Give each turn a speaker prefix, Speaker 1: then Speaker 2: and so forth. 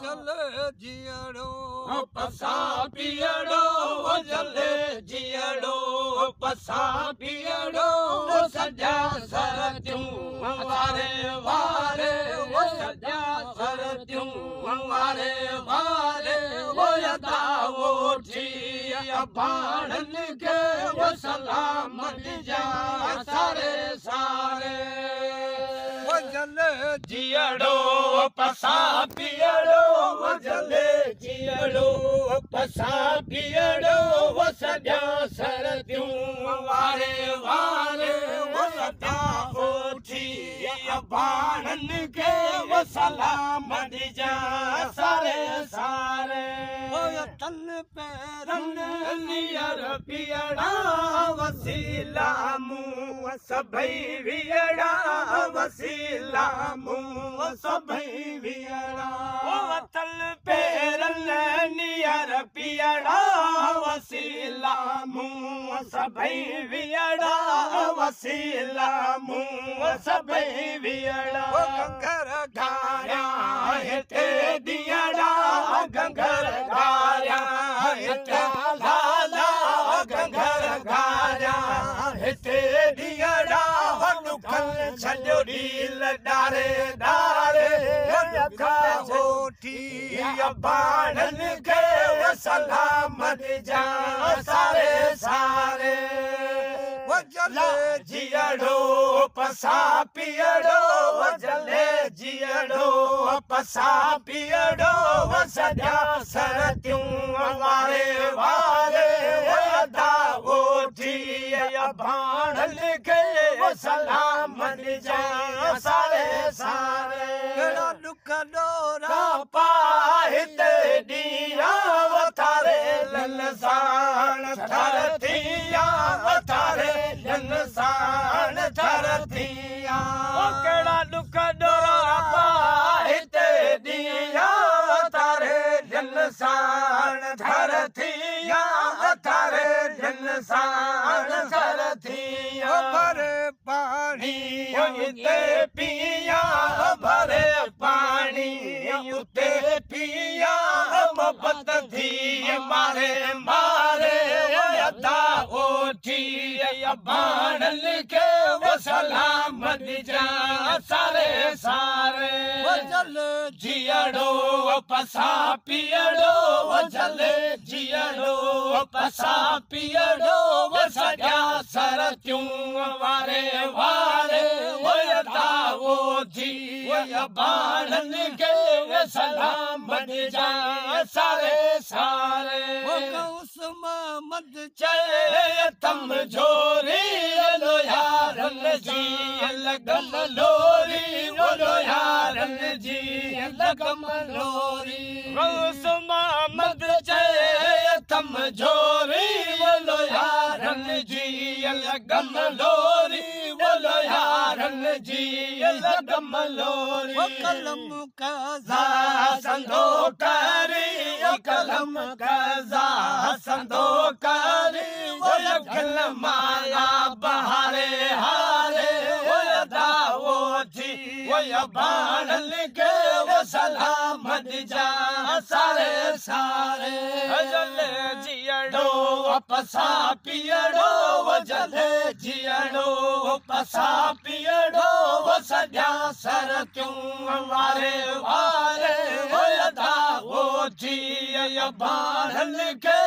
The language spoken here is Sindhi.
Speaker 1: جلي جيئڙو
Speaker 2: پسان پيئڙو جلي جيئڙو پسان پيئڙو سڄا سرتيون واري واري سڄا سرتيون واري واري ادا اوٺي اباڻن کي سلام ڏجان ساري ساري.
Speaker 1: جلي
Speaker 2: جيئڙو پسان پيئڙو جلي جيئڙو پسان پيئڙو سڄا سرتيون واري واري ادا اوٺي اباڻن کي سلام ڏجان ساري ساري.
Speaker 1: تن پيرن
Speaker 2: نيئر پيئڙا وسيلا مون سڀئي ويئڙا وسيلا مون سڀئي ويئڙا وتل پيرن نيئر پيئڙا وسيلا مون سڀئي ويئڙا وسيلا مون سڀئي ويئڙا.
Speaker 1: گنگر
Speaker 2: گاريا هتي ڏينهڙا گنگر گاريا هتي لالا گنگر گاريا هتي ڏينهڙا ڏکن ڇڏيو ڏيل ڏاري ڏاري
Speaker 1: اوٺي
Speaker 2: اباڻن کي سلام ڏجان ساري ساري.
Speaker 1: جلي
Speaker 2: جيئڙو پسان پيئڙو جلي جيئڙو پسان پيئڙو سڄا سرتيون واري واري ادا اوٺي اباڻن کي سلام ڏجان ساري ساري.
Speaker 1: ڪهڙا ڏک ڏورا
Speaker 2: پا هتي ڏينهن وٿاري لن ساڻ ٿر ٿيا وٿاري لن ساڻ ٿر ٿيا. ڪهڙا ڏک ڏورا پا هتي ڏينهن وٿاري لن ساڻ ٿر ٿيا وٿاري لن ساڻ ٿر ٿيا.
Speaker 1: ڀري پاڻي
Speaker 2: اتي پيا ڀري پاڻي اتي پيا محبت ٿي ماري ماري ادا اوٺي اباڻن کي سلام ڏجان ساري ساري.
Speaker 1: جلي
Speaker 2: جيئڙو پسان پيئڙو جلي جيئڙو پسان پيئڙو سڄا سرتيون واري واري ادا اوٺي اباڻن کي سلام ڏجان ساري ساري.
Speaker 1: غوث محمد
Speaker 2: چئي تم جهوري لويارن جي لڳم لوري لويارن جي لڳم لوري. غوث محمد چئي تم جهوري لويارن جي لڳم لوري لويارن جي لڳم لوري.
Speaker 1: قلم قضا
Speaker 2: سندو ڪري قلم قضا سندو ڪري لکن مالا بهاري هاري ادا اوٺي اباڻن کي سلام ڏجان ساري ساري. جلي جيئڙو پسان پيئڙو جلي جيئڙو پسان پيئڙو سڄا سرتيون واري واري ادا اوٺي اباڻن کي